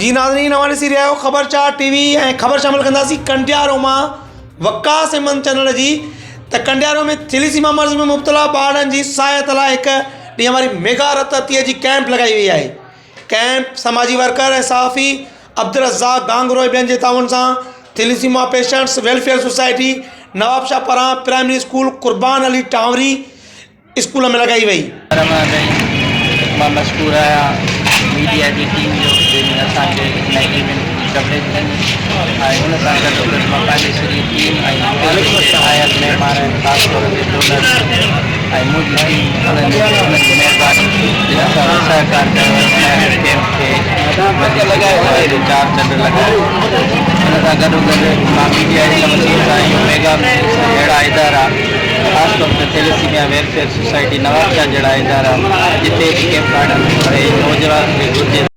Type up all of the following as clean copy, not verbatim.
جي ناظرين اوهان ڏسي رهيا آهيو خبر چار ٽي وي ۽ خبر شامل ڪنداسين ڪنڊيارو مان وقاص احمد چنڙ جي ته ڪنڊيارو ۾ ٿيليسيما مرض ۾ مبتلا ٻارڙن جي سهائتا لاء هڪ ڏينهن واري ميگا رت عطيي جي ڪئمپ لڳائي وئي آهي ڪئمپ سماجي ورڪر ۽ صحافي عبدالرزاق گانگرو ۽ ٻين جي تعاون سان thalassemia patients welfare society Nawabshah پاران primary school Qurban Ali Tanwari school ۾ لڳائي وئي. رحمان الرحيم مان مشڪور آهيان ميڊيا جي ٽيم جو جنهن اسان کي هن ايونٽ جي ڪوريج ڏني ۽ ان سان گڏو گڏ مان پنهنجي سڄي ٽيم ۽ هتي جيڪي آيل مهمان آهن خاص طور تي ڊونرز ۽ منهنجي ٽيم انهن جي انهن جي مهرباني جن اسان سان سهڪار ڪيو ۽ هن ڪيمپ کي وڌيڪ جو چار چنڊ لڳايو ان سان گڏو گڏ مان ميڊيا جي وسيلي سان اهو پيغام ڏيندس ته اهڙا ادارا خاص طور تي ٿيليسيميا ويلفيئر سوسائٽي نوابشاهه جهڙا ادارا جتي به ڪيمپ هڻن ۽ نوجوانن کي گهرجي ته.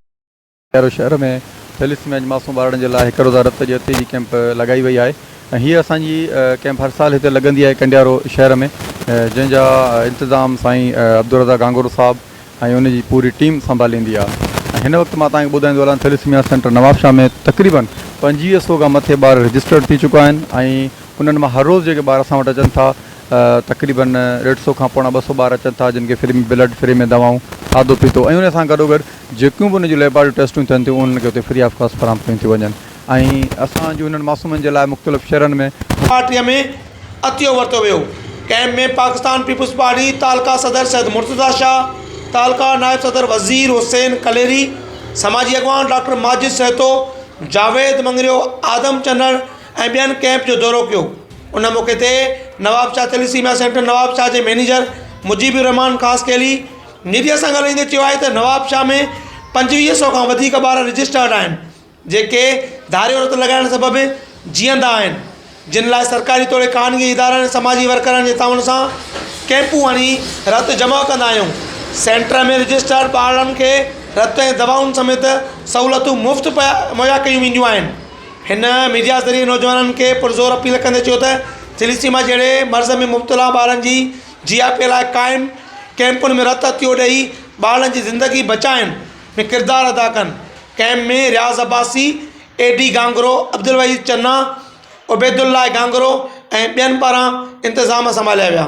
ڪيرو شهر ۾ ٿيليسيميا جي معصوم ٻارڙن جي لاء هڪ روزه رت جي عطيي جي ڪيمپ لڳائي وئي آهي ۽ هيء اسان جي ڪيمپ هر سال هتي لڳندي آهي ڪنڊيارو شهر ۾ جنهن جا انتظام سائين عبدالرزاق گانگورو صاحب ۽ ان جي پوري ٽيم سنڀاليندي آ ۽ هن وقت مان توهان کي ٻڌائيندو هلان ٿيليسميا سينٽر نوابشاهه ۾ تقريبن 25 سو کان مٿي ٻار رجسٽرڊ ٿي چڪا آهن ۽ انهن مان هر روز جيڪي ٻار اسان وٽ اچن ٿا تقريبن ڏيڍ سو کان پوڻا 2 سو ٻار اچن ٿا جن کي فري ۾ بلڊ فري ۾ دوائون کاڌو پيتو ۽ ان سان گڏو گڏ جيڪيون به ان جون ليبارٽري ٽيسٽون ٿين ٿيون انهن کي اتي فري آف ڪاسٽ فراهم ڪيون ٿيون وڃن ۽ اسان جون انهن معصومن جي لاء مختلف شهرن ۾. پارٽي ۾ عطيو ورتو ويو. ڪئمپ ۾ پاڪستان پيپلز پارٽي تعلقه صدر سيد مرتضيٰ شاهه، تعلقه نائب صدر وزير حسين ڪليري، سماجي اڳواڻ ڊاڪٽر ماجد سهتو، جاويد مڱريو، آدم چنڙ ۽ ٻين ڪئمپ جو دورو ڪيو. ان موقعي تي نوابشاهه ٿيليسيميا سينٽر نوابشاهه جي مئنيجر مجيب الرحمان خاصخيلي ميڊيا سان ڳالهائيندي چيو آهي ته نوابشاهه ۾ 25 سئو کان وڌيڪ ٻار رجسٽرڊ آهن. جيڪي ڌاريو رت لڳائڻ سبب جيئندا آهن، جن لاء سرڪاري توڙي خانگي ادارن ۽ سماجي ورڪرن جي تعاون سان ڪئمپون هڻي رت جمع ڪندا آهيون، سينٽر ۾ رجسٽرڊ ٻارڙن کي رت ۽ دوائن سميت سهولتون مفت مهيا ڪيون وينديون آهن. هن ميڊيا ذريعي نوجوانن کي پرزور اپيل ڪندي چيو ته ٿيليسيما جهڙي مرض ۾ مبتلا ٻارن جي جياپي لاء قائم ڪئمپن ۾ رت عطيو ڏئي ٻارڙن جي زندگي بچائڻ ۾ ڪردار ادا ڪن. Camp ۾ Riaz Abbasi, A D Gangro, Abdul Waheed Channa, Ubaidullah Gangro ۽ ٻين پاران انتظام سنڀاليا ويا.